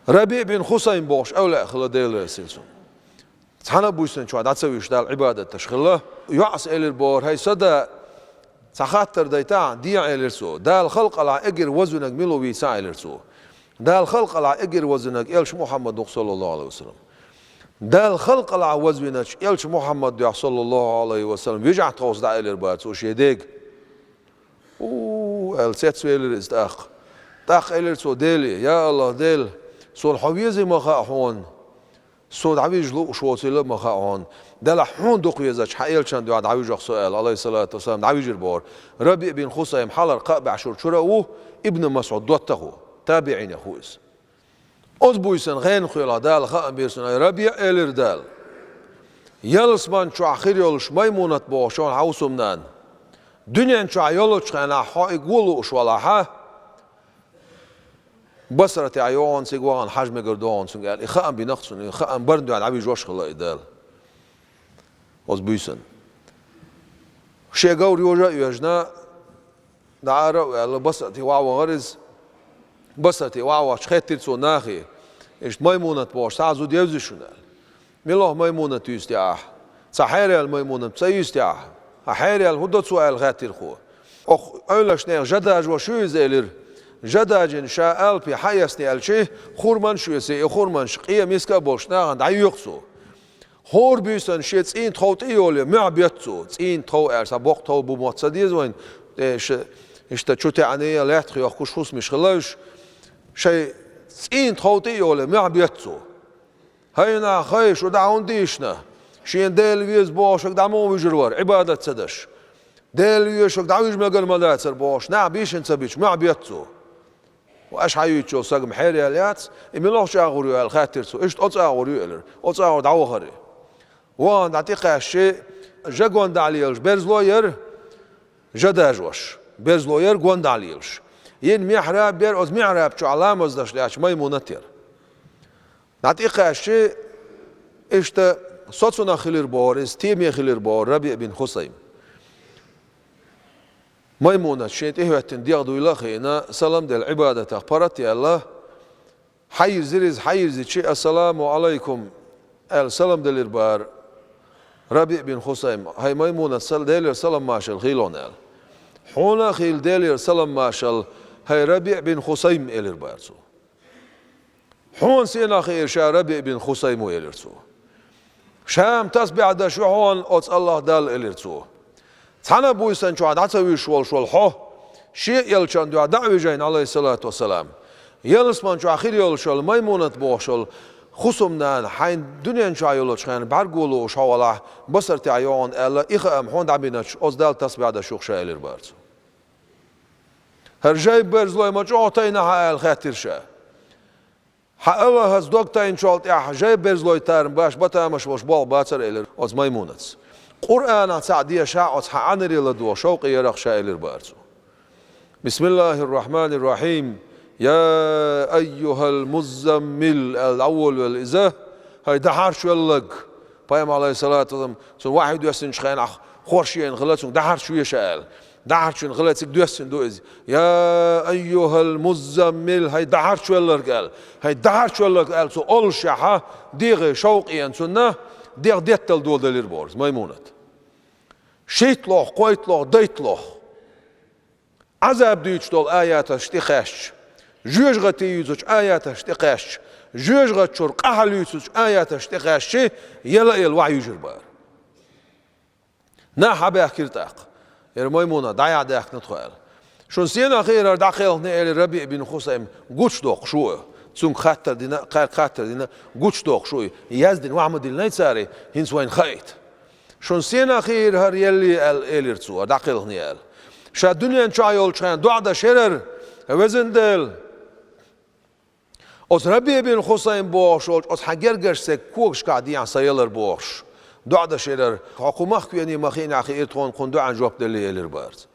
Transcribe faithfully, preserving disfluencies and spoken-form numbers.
Рабиъ бин Хусайм бохуш эвлаъ хилла, Дела реза хила цунна. Цхьана а буьйсанна чохь дӀа ца вуьйш Далла Ӏибадаташ хилла. ЙоӀас элира бохура: «ХӀай сан да, цхьа хаттар дайтахьа, дехьа», — элира цо. «Дала халкъалахь эггара вазвинарг мила ву вийца?» — элира цо. «Дала халкъалахь эггара вазвинарг Элча Мухьаммад ву, саллаллаху Ӏалайхи ва саллам». «Дала халкъалахь вазвинарг Элча Мухьаммад ю, саллаллаху Ӏалайхи ва саллам, вижахь тховса дӀа», — элира бохура цо шен дега. «У», — аьлла, цецвелира иза тӀаккха. ТӀаккха элира цо Деле: «Я АллахӀ, Дела, суна хьо везий ма хаьа хьуна, со дӀавижа лууш воцийла а ма хаьа хьуна. Делахь хьуна дукха везачу хьан Элчанна дуьхьа дӀавижа-кх со», — аьлла, Ӏалайхиссалату вассалам, дӀавижира бохура. Рабиъ бин Хусайм хьалхара кхаа бӀе шура чура а ву, Ибн МасӀуд доттагӀа ву, табиӀинех ву иза. Оцу буьйсанна гӀенах хилахь Дала хаам бира цунна: «Рабиъ, — элира Дала, — ялсаман чохь хир йолуш Маймунат бохуш йолу хьан хӀусамнана дуьнен чохь йолучу хенахь хьо и го лууш валахь, Басратехь йогӀу цига, вахана хьажа мегар догӀу цуьнга», — аьлла, и хаам бина-кх цунна, и хаам барна дуьхьа дӀавижош хилла и Дала. Оцу буьйсанна шен говр йожа а йоьжна, дӀа ара а ваьлла, Басрате вахьа вахара иза. Басрате вахьа вахча, хеттира цо нахе: «Иштта Маймунат бохуш цхьа а зуда евзий шуна?» — аьлла. «Мила ву Маймунат юьйцу те ахь? Цхьа хьераяьлла Маймунат ца юьйцу те ахь? Хьан хьераяьлла хӀун до цо?» — аьлла, хаьттира цо. «Оха Ӏуьллаш нехан жа дажош ю иза», — элира. «Жа дажийна ша алапе хьаэцна аьлча, хурманаш а оьций, и хурманаш къен миска а болуш нахана дӀайоькху цо. ХӀора буьйсанна шен цӀийнан тхов тӀе а йолий, мохь бетту цо». ЦӀийнан тхов аьлча, цхьа боккха тхов бу моццу ца деза вайна, э, ш-, иштта чу таьӀний, лаьттах йохкуш хӀусамаш хилла уьш. Шайн цӀийнан тхов тӀе а йолий, мохь бетту цо. «ХӀай нах, хӀай, шу дӀа хӀунда дийшина? Шена Дела веза бохуш дӀа муха вижар вара, Ӏибадат ца деш? Дела везаш дӀавижа мегар ма дацара», — бохуш, нах бийшина ца бича, мохь бетту цо. «Ва аша хьан юьйцучу сагам хьераяьлла яц, и мила ву чӀагӀур ю?» — аьлла, хаьттира цо. «Иштта оцу агӀор ю», — элира. Оцу агӀор дӀавахара и. Вахана дӀа тӀекхаьчча, жа гондахьа лелаш берзло яра, жа дажош берзло яра гондахьа лелаш. Йина михьраб яра, оцу михьраб чохь ламаз деш лаьтташ Маймунат яра. ДӀа тӀекхаьчча, иштта соцунах хилира бохура иза, теме хилира бохура Рабиъ бин Хусайм. Маймунат шен тӀехӀоьттина дегӀ дуйла а хиъна, салам делла, Ӏибадатах паргӀат а яьлла, хьайирзира иза, хьайирзича: «Ассаламу Ӏалайкум», — аьлла, салам делира бохура Рабиъ бин Хусайм. «ХӀай Маймунат, сал-, Делера салам-маршалла хуьлда хьуна», — аьлла. «Хьуна а хуьлда Делера салам-маршалла, хӀай Рабиъ бин Хусайм», — элира бохура цо. «Хьуна сенах хиира ша Рабиъ бин Хусайм ву?» — элира цо. «Ша-м тасбихь деш ву хьуна оцу АллахӀ Далла», — элира цо. «Цхьана а буьйсанна чохь дӀа ца вуьйш волуш волу хьо шен Элчанна дуьхьа дӀа а вижийна, Ӏалайхиссалату вассалам, ялсаман чохь хир йолуш йолу Маймунат бохуш йолу хӀусамнана хьайна дуьнен чохь йолучу хенахь бӀаьрго лууш хьо валахь, Басратехь йогӀу аьлла, и хаам хьуна дӀабиначу, оцу Далла тасбихь деш ву-кх ша», — элира бохура цо. «ХӀара жайберзлой ма чӀогӀа тайна хьан?» — аьлла, хаьттира ша. «Хьан АллахӀаца дог тайначул тӀаьхьа жайберзлой тарна баш батамаш болуш болх бацара», — элира оцу Маймунаца. «Къуръанах цхьаъ дешахь, оцу хьан Ӏаьнарел ладогӀа шовкъе яра-кх ша», — элира бохура цо. «Бисмиллахир-рахманир-рахим. Я айюхал муззаммил», — аьлла, дӀаволавелла иза, хӀай дӀахьарчвелларг. Пайхамар, Ӏалайхиссалату вассалам, цунна вахьий доьссинчу хенахь хорша еана хилла, цуьнга дӀахьарчве ша аьлла. ДӀахьарчвина хилла, цига доьссина ду иза. «Я айюхал муззаммил», хӀай дӀахьарчвелларг аьлла. «ХӀай дӀахьарчвелларг», аьлла, цо оллушехь, дегӀе шовкъ еана цунна, дегӀ деттал доладелира бохура Маймунат. ШийтталгӀа, кхойтталгӀа, дайтталгӀа Ӏазаб дуьйцуш долу аяташ тӀекхаьчча, жоьжахати юьйцучу аяташ тӀекхаьчча, жоьжахати чуьра къахьал юьйцучу аяташ тӀекхаьчча, яла а елла вахьий юьйжира бохура. Нах хьабаьхкира тӀаккха. «ХӀара Маймуна дӀаяхьа даьхкина тхо», — аьлла. «Шуна сенах хиира хӀара дӀакхелхина?» — элира Рабиъ бин Хусайм. «Гучудоккхуш ву и. Цуьнга хаттар дина, кхаьрга хаттар дина, гучудоккхуш ву и. Яздина вахьа ма диллинай цара, хӀинца вайна хаийта. Шуна сенах хиира хӀара елле?» — аьлла, элира цо, «хӀара дӀакхелхина», — аьлла. Ша дуьнен чохь йолчу хенахь доӀа деш яра хӀара: Везан Дела, оцу Рабиъ бин Хусайм бохуш волчу оцу хьан гергарчу стеган когашкахь дехьа сан ялар бохуш, доӀа деш яра хӀара. Хьо кху махкахь вений ма хиънехь хиира тхуна, кхунна доӀан жоп деллий», — элира бохура цо.